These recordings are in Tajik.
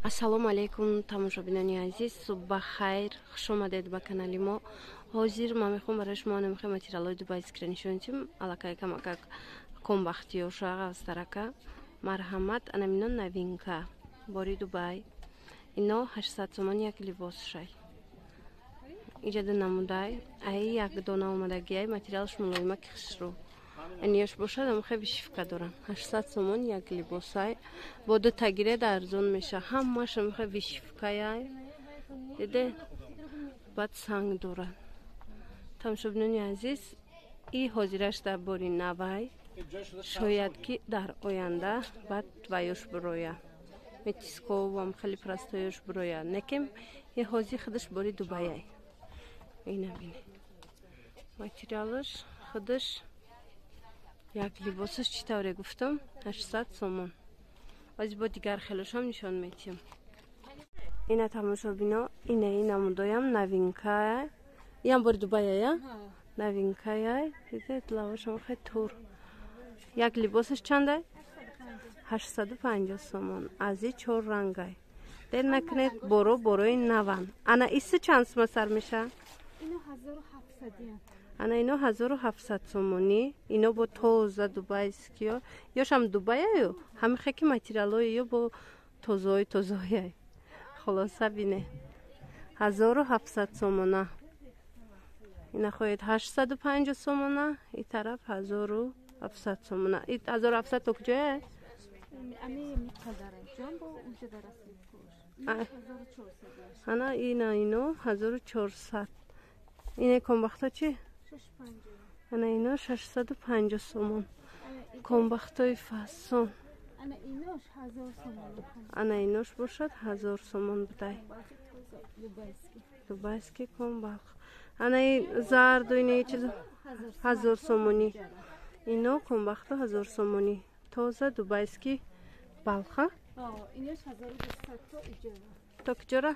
Ассалому алайкум, тамошобинони азиз, субҳ бахайр, хуш омадед ба канали мо. Ҳозир ман мехоҳам барои шумо намихоҳам материалҳои дубайскиро нишон диҳам. Аллакай камакак комбахтиёша ғавзтарака. Марҳамат, анамино новинка бори Дубай. Ино 800 сомон як либос шай. Иҷада намудай, ай як дона омадагиай, материалш мулоима ки хушрӯ. Аниёш бошад, амхе вышивка дорам. 800 сомон як либосай. Бо ду тагире арзон меша. Ҳамаш амхе вышивкаяй. Диде? Баъд санг дорад. Тамошобинони азиз, и ҳозираш дар бори навай. Шояд ки дар оянда баъд ваёш бироя. Метисковам хеле простоёш бироя. Некем и ҳозир худаш бори Дубаяй. Ина бине. Материалаш худаш як либосаш, чӣ тавре гуфтам, 800 сомон. Ози бо дигар хелошам нишон метиҳам. Ина, тамошобино, инаи намудоям новинка, иам бори Дубаяя, новинкая. Дидед, лавошам хе тур. Як либосаш чандай? 850 сомон. Аз и чор рангай. Дер накунед, боро борои наван. Ана иси чанд сума сар меша? Ана ино 1700 сомонӣ. Ино бо тоза дубайскиё, ёшам Дубаяю, ҳамихе ки материалҳои ё бо тозаҳои тозаҳояй. Хулоса, бине, 1700 сомона. Ина хоҳед, 850 сомона, и тараф 1700 сомона. И 1700 то куҷоя? Ана ина, ино 1400. Ине комбахто чӣ? Ана ино 650 сомон. Комбахтои фасон. Ана инош бошад, 1000 сомон будай. Дубайский комбахт. Ана и зарду, ина чиз 1000 сомонӣ. Ино комбахто 1000 сомонӣ. Тоза дубайский балха. То куҷора?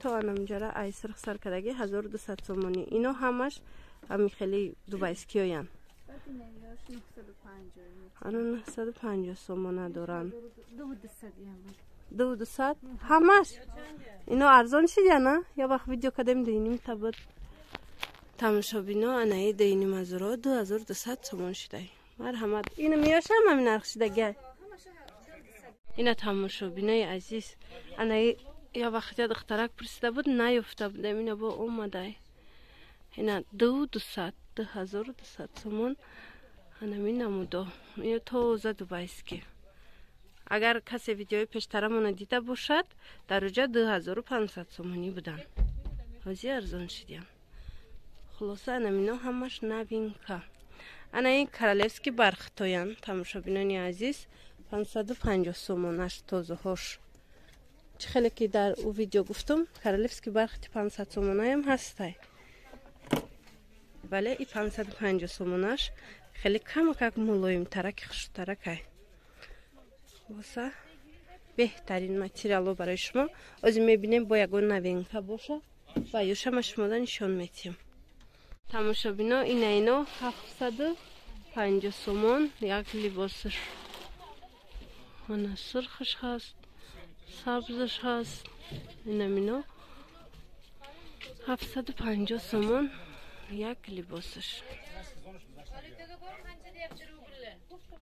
То анамҷара, ай сирх сар кардаги 1200 сомонӣ. Ино ҳамаш ҳами хеле дубайскиёянд. Ана 950 сомона доранд. 2200 ҳамаш. Ино арзон шидяна? Я вақт видео кардем, дуиним табуд. Тамошобино, анаи дуиним ҳазоро 2200 сомон шидай. Марҳамат. Ина меёшам ҳамин нарх шидагиай. Ина, тамошобинои азиз, анаи я вақт я духтарак пурсида буд, наёфта будем, ина бо омадай. Ина 2200, 2200 сомон. Анами намудо. Ино тоза дубайский. Агар касе видеои пештарамона дида бошад, дар уҷа 2500 сомонӣ буданд. Ҳозир арзон шидям. Хулоса, анамино ҳамаш новинка. Ана ин королевский бархтоян, тамошобинони азиз, 550 сомонаш тозаҳош. Чӣ хеле ки дар ӯ видео гуфтум, королевский бархти 500 сомонаям ҳастай. Вале и 550 сомонаш хеле камакак мулоимтараки, хуштаракай. Хулоса, беҳтарин материалҳо барои шумо. Озир мебинем, бо ягон новинка боша ва ёшама шумода нишон метиҳам. Тамошобино, ина ино 750 сомон як либосаш. Ана сурхаш ҳаст, сабзаш ҳаст. Инамино 750 сомон як либосаш.